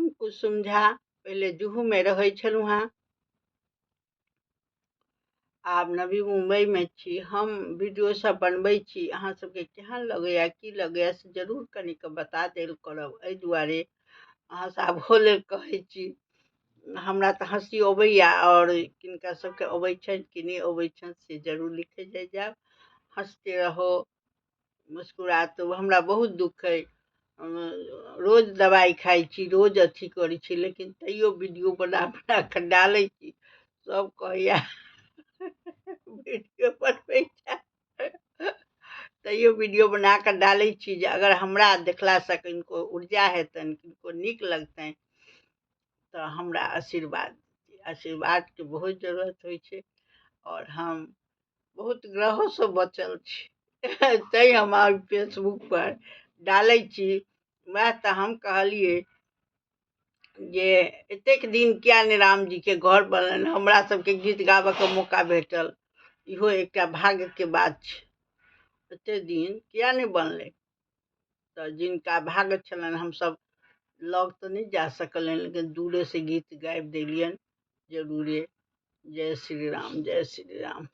हम कुसुम झा पहिले जुहूमे रहै छलहुँ हेँ, आब नवी मुम्बईमे छी। हम वीडियो सब बनबै छी, अहाँ सबके केहन लगैए की लगैए से जरूर कनिक बता देल करब। एहि दुआरे अहाँ से आबहो लेल कहै छी। हमरा तऽ हँसी अबैए, आओर किनका सबके अबै छनि कि नहि अबै छनि से जरूर लिखै जाइ जायब। हँसते रहो, मुस्कुराते। हमरा बहुत दुःख अइ, रोज दबाइ खाइ छी, रोज अथी करै छी, लेकिन तैयो वीडियो बना बना कऽ डालै छी। सब कहैए वीडियो बनबै छै, तैयो वीडियो बना कऽ डालै छी जे अगर हमरा देखलासँ किनको ऊर्जा हेतनि, किनको नीक लगतनि, तऽ हमरा आशीर्वाद, आशीर्वादके बहुत जरूरत होइ छै। आओर हम बहुत ग्रहोसँ बचल छी, तैँ हम आब फेसबुकपर डालै छी। वएह तऽ हम कहलियै जे एतेक दिन किया नहि रामजीके घर बनलनि, हमरा सबके गीत गाबऽके मौका भेटल, इहो एकटा भाग्यके बात छै। एतेक दिन किया नहि बनलै? तऽ जिनका भाग्य छलनि, हमसब लग तऽ नहि जा सकलियनि, लेकिन दूरेसँ गीत गाबि देलियनि जरूरे। जय श्री राम, जय श्री राम।